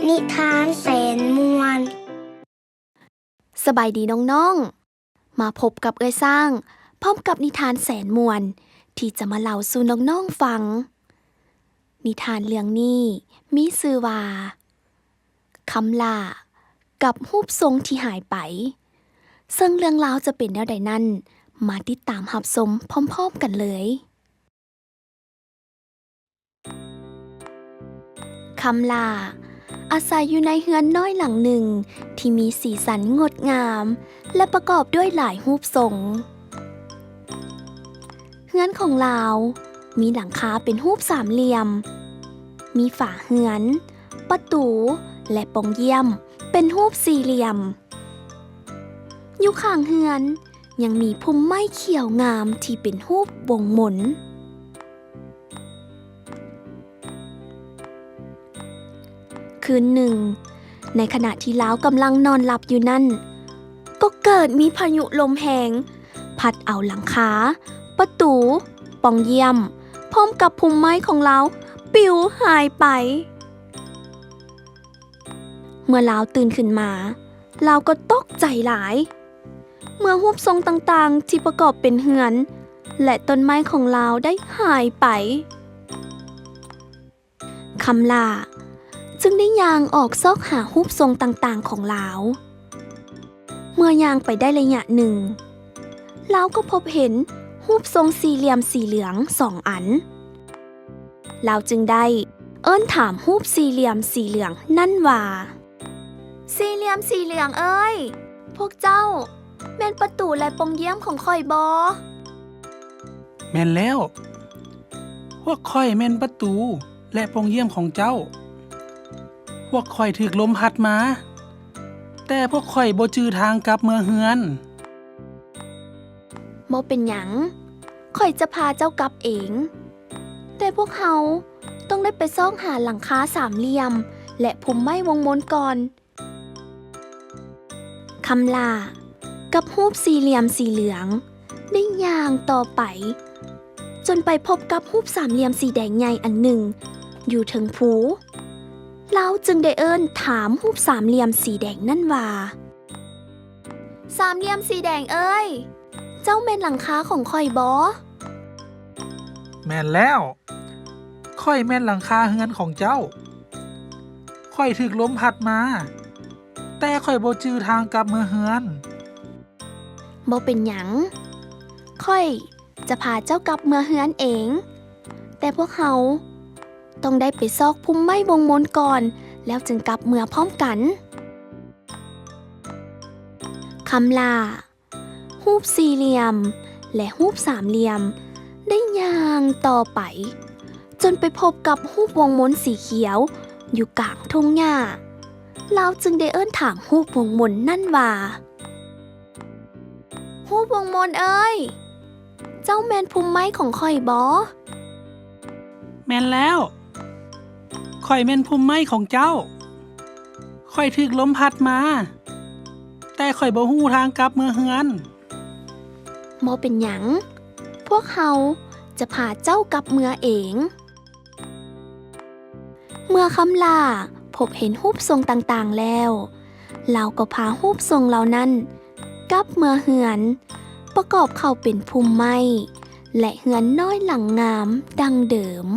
ນິທານແສນມ່ວນ. ສະບາຍດີນ້ອງໆ ມາພົບກັບເອື້ອຍຊ້າງ ພ້ອມກັບນິທານແສນມ່ວນ ທີ່ຈະມາເລົ່າສູ່ນ້ອງໆຟັງ. ນິທານເລື່ອງນີ້ມີຊື່ວ່າ ຄຳຫຼ້າກັບຮູບຊົງທີ່ຫາຍໄປ. ເຊິ່ງເລື່ອງລາວຈະເປັນແນວໃດນັ້ນ, ມາຕິດຕາມຮັບຊົມພ້ອມໆກັນເລີຍ. ຄຳຫຼ້າອາໄສຢູ່ໃນເຮືອນນ້ອຍຫຼັງໜຶ່ງທີ່ມີສີສັນງົດງາມ ແລະ ປະກອບດ້ວຍຫຼາຍຮູບຊົງ. ເຮືອນຂອງລາວມີຫຼັງຄາເປັນຮູບສາມຫຼ່ຽມ, ມີຝາເຮືອນ, ປະຕູ ແລະ ປ່ອງຢ້ຽມເປັນຮູບສີ່ຫຼ່ຽມ. ຢູ່ຂ້າງເຮືອນ ຍັງມີພຸ່ມໄມ້ຂຽວງາມທີ່ເປັນຮູບວົງມົນ. ຄືນໜຶ່ງ, ໃນຂະນະທີ່ລາວກຳລັງນອນຫຼັບຢູ່ນັ້ນ, ກໍເກີດມີພາຍຸລົມແຮງ ພັດເອົາຫຼັງຄາ, ປະຕູ, ປ່ອງຢ້ຽມ ພ້ອມກັບພຸ່ມໄມ້ຂອງລາວປິວຫາຍໄປ. ເມື່ອລາວຕື່ນຂຶ້ນມາ, ລາວກໍຕົກໃຈຫຼາຍ ເມື່ອຮູບຊົງຕ່າງໆທີ່ປະກອບເປັນເຮືອນ ແລະ ຕົ້ນໄມ້ຂອງລາວໄດ້ຫາຍໄປ. ຄຳຫຼ້າຈຶ່ງໄດ້ຍ່າງອອກຊອກຫາຮູບຊົງຕ່າງໆຂອງລາວ. ເມື່ອຍ່າງໄປໄດ້ໄລຍະໜຶ່ງ, ລາວກໍພົບເຫັນຮູບຊົງສີ່ຫຼ່ຽມສີເຫຼືອງສອງອັນ. ລາວຈຶ່ງໄດ້ເອີ້ນຖາມຮູບສີ່ຫຼ່ຽມສີເຫຼືອງນັ້ນວ່າ, ສີ່ຫຼ່ຽມສີເຫຼືອງເອີຍ, ພວກເຈົ້າແມ່ນປະຕູ ແລະ ປ່ອງຢ້ຽມຂອງຂ້ອຍບໍ? ແມ່ນແລ້ວ, ພວກຂ້ອຍແມ່ນປະຕູ ແລະ ປ່ອງຢ້ຽມຂອງເຈົ້າ. ພວກຂ້ອຍຖືກລົມພັດມາ, ແຕ່ພວກຂ້ອຍບໍ່ຈື່ທາງກັບເມືອເຮືອນ. ບໍ່ເປັນຫຍັງ, ຂ້ອຍຈະພາເຈົ້າກັບເອງ. ແຕ່ພວກເຮົາຕ້ອງໄດ້ໄປຊອກຫາຫຼັງຄາສາມຫຼ່ຽມ ແລະ ພຸ່ມໄມ້ວົງມົນກ່ອນ. ຄຳຫຼ້າກັບຮູບສີ່ຫຼ່ຽມສີເຫຼືອງໄດ້ຍ່າງຕໍ່ໄປ ຈົນໄປພົບກັບຮູບສາມຫຼ່ຽມສີແດງໃຫຍ່ອັນໜຶ່ງຢູ່ເທິງພູ. ລາວຈຶ່ງໄດ້ເອີ້ນຖາມຮູບສາມຫຼ່ຽມສີແດງນັ້ນວ່າ, ສາມຫຼ່ຽມສີແດງເອີຍ, ເຈົ້າແມ່ນຫຼັງຄາຂອງຂ້ອຍບໍ? ແມ່ນແລ້ວ, ຂ້ອຍແມ່ນຫຼັງຄາເຮືອນຂອງເຈົ້າ. ຂ້ອຍຖືກລົມພັດມາ, ແຕ່ຂ້ອຍບໍ່ຈື່ທາງກັບເມືອເຮືອນ. ບໍ່ເປັນຫຍັງ, ຂ້ອຍຈະພາເຈົ້າກັບເມືອເຮືອນເອງ. ແຕ່ພວກເຮົາຕ້ອງໄດ້ໄປຊອກພຸ່ມໄມ້ວົງມົນກ່ອນ ແລ້ວຈຶ່ງກັບເມືອພ້ອມກັນ. ຄຳຫຼ້າ, ຮູບສີ່ຫຼ່ຽມ ແລະ ຮູບສາມຫຼ່ຽມໄດ້ຍ່າງຕໍ່ໄປ ຈົນໄປພົບກັບຮູບວົງມົນສີຂຽວຢູ່ກາງທົ່ງຫຍ້າ. ລາວຈຶ່ງໄດ້ເອີ້ນຖາມຮູບວົງມົນນັ້ນວ່າ, ຮູບວົງມົນເອີຍ, ເຈົ້າແມ່ນພຸ່ມໄມ້ຂອງຂ້ອຍບໍ? ແມ່ນແລ້ວ, ຂ້ອຍແມ່ນພຸ່ມໄມ້ຂອງເຈົ້າ. ຂ້ອຍຖືກລົມພັດມາ, ແຕ່ຂ້ອຍບໍ່ຮູ້ທາງກັບເມືອເຮືອນ. ບໍ່ເປັນຫຍັງ, ພວກເຮົາຈະພາເຈົ້າກັບເມືອເອງ. ເມື່ອຄຳຫຼ້າພົບເຫັນຮູບຊົງຕ່າງໆແລ້ວ, ລາວກໍພາຮູບຊົງເຫຼົ່ານັ້ນກັບເມືອເຮືອນ, ປະກອບເຂົ້າເປັນພຸ່ມໄມ້ ແລະ ເຮືອນນ້ອຍຫຼັງງາມດັ່ງເດີມ.